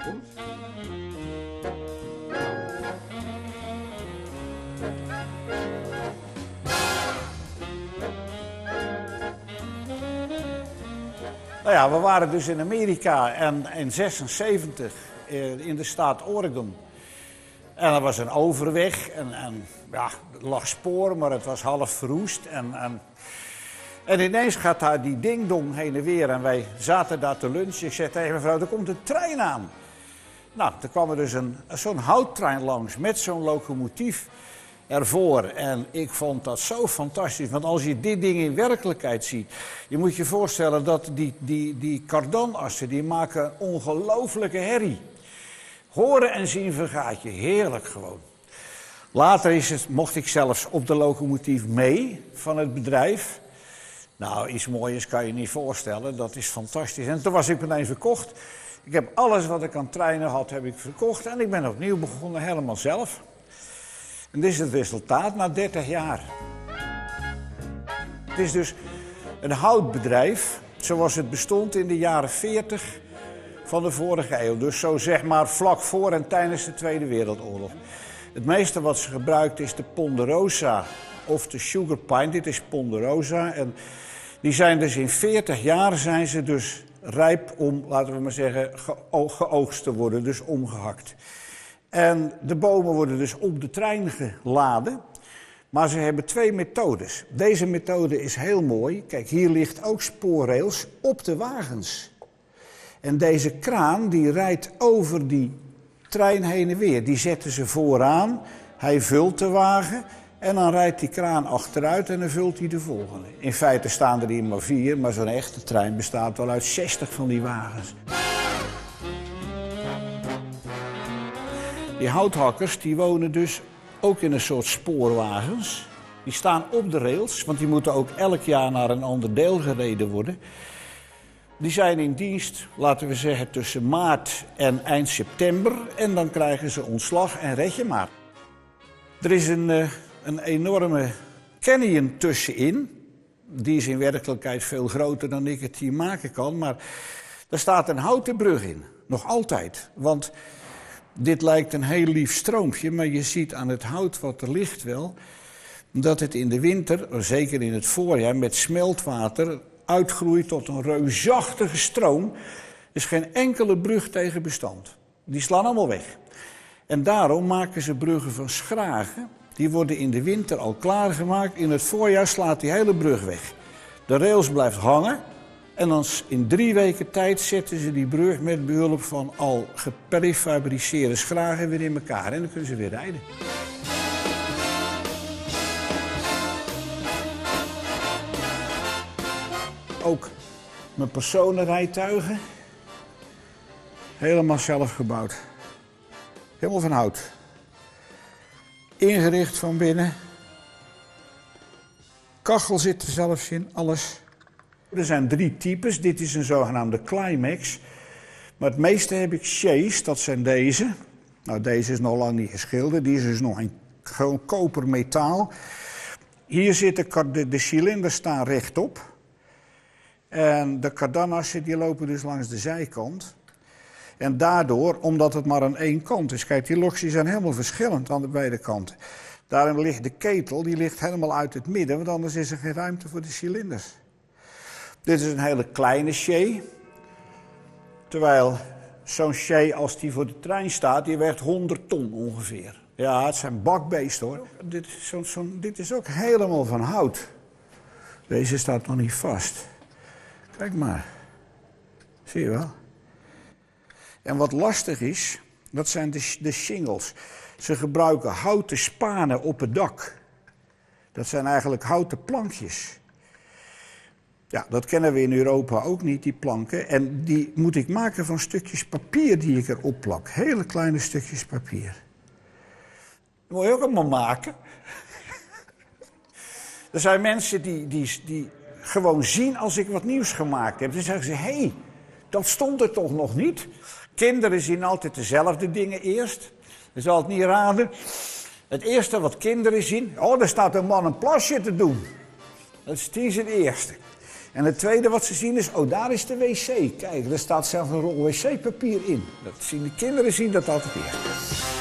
komt. Nou ja, we waren dus in Amerika en in 76 in de staat Oregon. En er was een overweg en, en ja, er lag spoor, maar het was half verroest. En, en, en ineens gaat daar die ding-dong heen en weer. En wij zaten daar te lunchen. Ik zei tegen mevrouw, er komt een trein aan. Nou, er kwam er dus een, zo'n houttrein langs met zo'n locomotief ervoor. En ik vond dat zo fantastisch. Want als je dit ding in werkelijkheid ziet... je moet je voorstellen dat die, die, die kardanassen... die maken ongelooflijke herrie. Horen en zien vergaat je. Heerlijk gewoon. Later is het, mocht ik zelfs op de locomotief mee van het bedrijf. Nou, iets mooiers kan je niet voorstellen. Dat is fantastisch. En toen was ik meteen verkocht. Ik heb alles wat ik aan treinen had, heb ik verkocht. En ik ben opnieuw begonnen, helemaal zelf. En dit is het resultaat na 30 jaar. Het is dus een houtbedrijf zoals het bestond in de jaren 40 van de vorige eeuw. Dus zo zeg maar vlak voor en tijdens de Tweede Wereldoorlog. Het meeste wat ze gebruikt is de Ponderosa of de Sugar Pine. Dit is Ponderosa. En die zijn dus in 40 jaar zijn ze dus rijp om, laten we maar zeggen, geoogst te worden. Dus omgehakt. En de bomen worden dus op de trein geladen. Maar ze hebben twee methodes. Deze methode is heel mooi. Kijk, hier ligt ook spoorrails op de wagens. En deze kraan die rijdt over die trein heen en weer. Die zetten ze vooraan. Hij vult de wagen. En dan rijdt die kraan achteruit en dan vult hij de volgende. In feite staan er hier maar vier, maar zo'n echte trein bestaat wel uit 60 van die wagens. Die houthakkers die wonen dus ook in een soort spoorwagens. Die staan op de rails, want die moeten ook elk jaar naar een ander deel gereden worden. Die zijn in dienst, laten we zeggen, tussen maart en eind september. En dan krijgen ze ontslag en red je maar. Er is een, eh, een enorme canyon tussenin. Die is in werkelijkheid veel groter dan ik het hier maken kan. Maar daar staat een houten brug in. Nog altijd. Want dit lijkt een heel lief stroompje, maar je ziet aan het hout wat er ligt wel... dat het in de winter, zeker in het voorjaar, met smeltwater uitgroeit tot een reusachtige stroom. Er is geen enkele brug tegen bestand. Die slaan allemaal weg. En daarom maken ze bruggen van schragen. Die worden in de winter al klaargemaakt. In het voorjaar slaat die hele brug weg. De rails blijft hangen. En dan in drie weken tijd zetten ze die brug met behulp van al geprefabriceerde schragen weer in elkaar. En dan kunnen ze weer rijden. Ook mijn personenrijtuigen. Helemaal zelf gebouwd. Helemaal van hout. Ingericht van binnen. Kachel zit er zelfs in, alles. Er zijn drie types. Dit is een zogenaamde climax. Maar het meeste heb ik chase, dat zijn deze. Nou, deze is nog lang niet geschilderd. Die is dus nog in kopermetaal. Hier zitten de, de cilinders staan rechtop. En de kardanassen die lopen dus langs de zijkant. En daardoor, omdat het maar aan één kant is... Kijk, die loks die zijn helemaal verschillend aan de beide kanten. Daarom ligt de ketel, die ligt helemaal uit het midden... want anders is er geen ruimte voor de cilinders. Dit is een hele kleine shay. Terwijl zo'n shay als die voor de trein staat, die weegt 100 ton ongeveer. Ja, het zijn bakbeesten hoor. Dit, zo, zo, dit is ook helemaal van hout. Deze staat nog niet vast. Kijk maar. Zie je wel? En wat lastig is, dat zijn de, de shingles. Ze gebruiken houten spanen op het dak. Dat zijn eigenlijk houten plankjes. Ja, dat kennen we in Europa ook niet, die planken. En die moet ik maken van stukjes papier die ik erop plak. Hele kleine stukjes papier. Dat moet je ook allemaal maken. er zijn mensen die, die, die gewoon zien als ik wat nieuws gemaakt heb. Dan zeggen ze, hé, hey, dat stond er toch nog niet? Kinderen zien altijd dezelfde dingen eerst. Je zal het niet raden. Het eerste wat kinderen zien... Oh, daar staat een man een plasje te doen. Dat is die zijn eerste. En het tweede wat ze zien is, oh daar is de wc. Kijk, er staat zelfs een rol wc-papier in. Dat zien de kinderen zien dat altijd eerst.